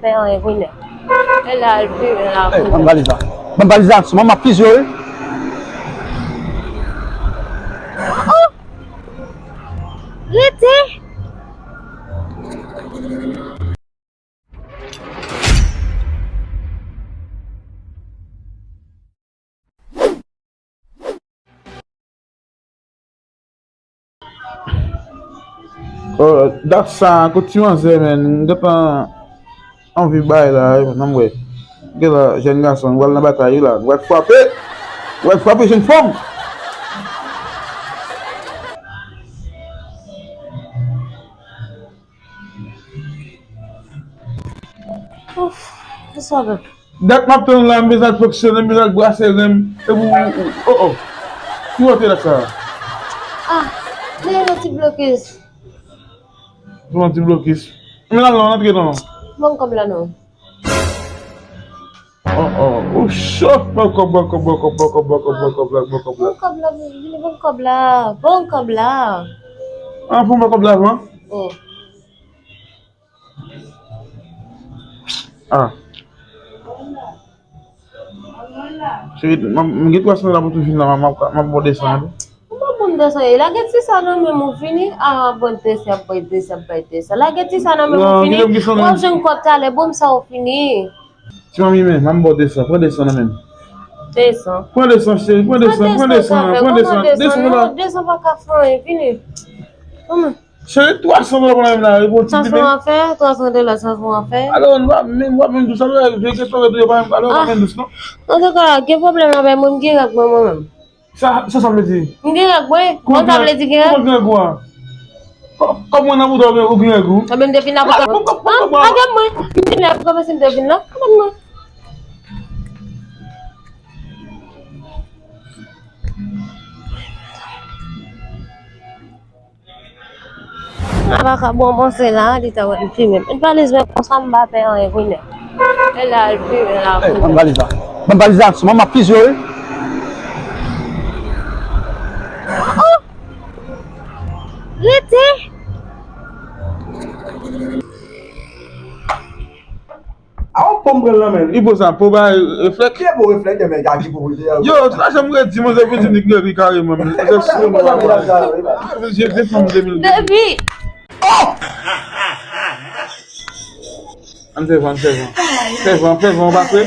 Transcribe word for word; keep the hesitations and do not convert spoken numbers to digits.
Fè anyen pou nèg. E la, l pi, e la. Ey, ban m valiz la. Ban m valiz la, sou mwen, m ap fizye w, wi. Oh! Rete! Oh, dat sa, kot ti manzè, menn? M gentan anvi bay la, wi, nan m wè. Gen la, jèn gason, nou pral nan batay, wi, la. Nou pral frape! Nou pral frape, jèn fanm! Ouf, kisa w fè? Dat m ap tann la, m bezwen al fonksyone, m bezwen al brase ren m. Epi w, w, w, oh, oh. Ki wote dat sa? Ah, li yon ti blokis. Li yon ti blokis. Men la non, antre non. Ban m kòb la non. Oh, oh. Ou cho. Ban kòb, ban kòb, ban kòb, ban kòb la, ban kòb la. Ban kòb la, vini ban kòb la. Ban kòb la. Ah, pou ban kòb la avan? Oh. Ah. Cheri, m, m gen twa san dola pou tou vin la, m, m, m ap ba w de san tou. Ou pa ban m de san, e lage ti sa nan men m ou fini. Ah, ban de san, ap bay de san, ap bay de san. Lage ti sa nan men m ou fini. W ap jwenn kòb talè, ban m sa ou fini. Ti manmi men, m ap ba w de san, pran de san nan men m. De san. Pran de san, cheri, pran de san, pran de san, pran de san, pran de san, pran de san, non, de san pa ka fè anyen, vini. Kòman? Cheri, twa san dola pou mwen la, e pou ti bebe. Sa se yon afè, twa san dola, sa se yon afè. Alò, nou pa menm, w ap menm dous, alò, vye ke tòre touye pa menm, alò, w pa menm dous, non. Antouka, gen pwoblèm avè mwen, m gen règ mwen, mwen menm. Sa, sa, sa vle di? M gen règ mwen, kòman sa vle di gen règ? Kòman gen règ ou a? Kò-, kòman nan bouda ou gen, ou gen règ ou? Sa menm depi n ap... Ah, bon, bon, bon, bon. Ah, gade mwen, m vin la, kòman si m te vin la? Gade mwen. A pa ka bon panse la, li ta wè m fimen. Met valiz mwen konsa m pa pè anyen pou nèg. E la, l fimen la. Ey, ban m valiz la. Ban m valiz la, sou mwen, m ap fizye w, wi. Oh! Rete! A yon pòm pran nan men l. Li bo sa, po bay reflèk. Ki bo reflèk, men gade ki po. Yo, sa janm redi, manzè vin di li gen ri kareman, men. Manzè sou mwen. Manzè defanm de mil. Depi. Oh! Ann fè van, ann fè van. Fè van, fè van, pa fè.